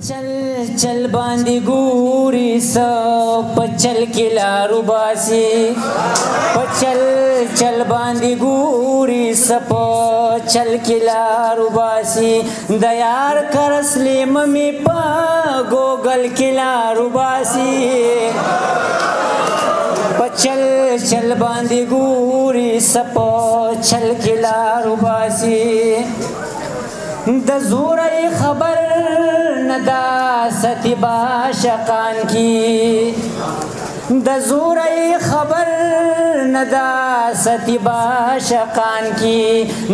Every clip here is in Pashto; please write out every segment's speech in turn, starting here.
چل چل باندې ګوري س په چل کې لارو باسي، په چل چل باندې ګوري س په چل کې لارو باسي. د یار کرسلې ممی په ګوګل کې لارو باسي. په چل چل باندې ګوري س په چل کې لارو باسي. د زورې خبر ندا ستی باشقان کی، د زورې خبر ندا ستی باشقان کی.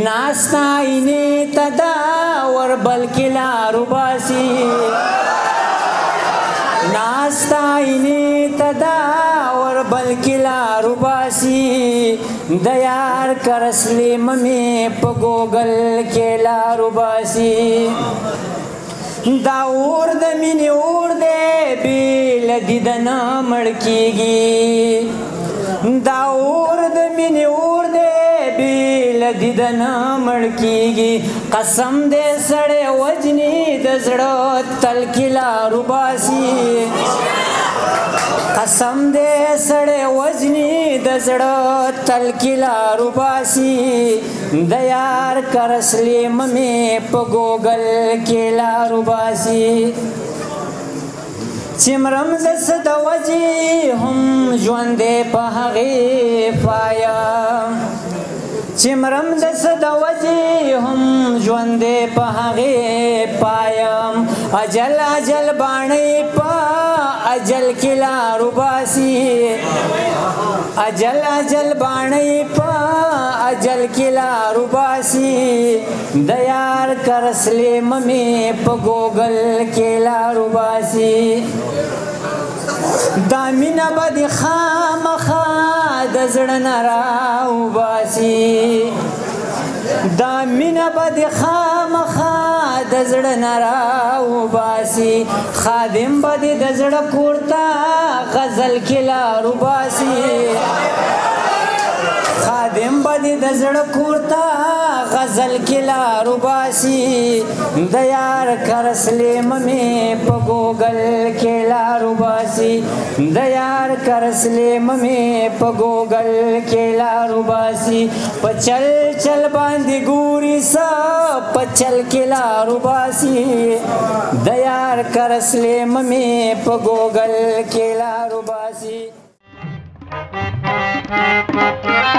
ناستاینې تدا ور بلکې لارو باسي، ناستاینې تدا ور بلکې لارو باسي. د یار کرسلې ممی په ګوګل کې لارو باسي. دا اور د مینې اور دی بې له دیدنه مړ کېږي، دا اور د مینې اور دی بې له دیدنه مړ کېږي. قسم دی سړی وجني د زړه تل کې لارو باسي، قسم دی سړی وجني د زړه تل کې لارو باسي. د یار کرسلې ممی په ګوګل کې لارو باسي. چې مرم زه څه د وجې هم ژوندی په هغې پایم، چې مرم زه څه د وجې هم ژوندی په هغې پایم. اجل اجل باڼې په اجل کې لارو باسي، اجل اجل باڼې په اجل کې لارو باسي. د یار کرسلې ممی په ګوګل کې لارو باسي. دا مینه به دې خامخا د زړه نه راوباسي، دا مینه به دې خامخا د زړه نه راوباسي. خادم به دې د زړه کور ته غزل کې لارو باسي، خادم به دې د زړه کور ته غزل کې لارو باسي. د یار کرسلې ممی په ګوګل کې لارو باسي، د یار کرسلې ممی په ګوګل کې لارو باسي. په چل چل باندې ګوري س په چل کې لارو باسي، د یار کرسلې ممی په ګوګل کې لارو باسي. Thank you.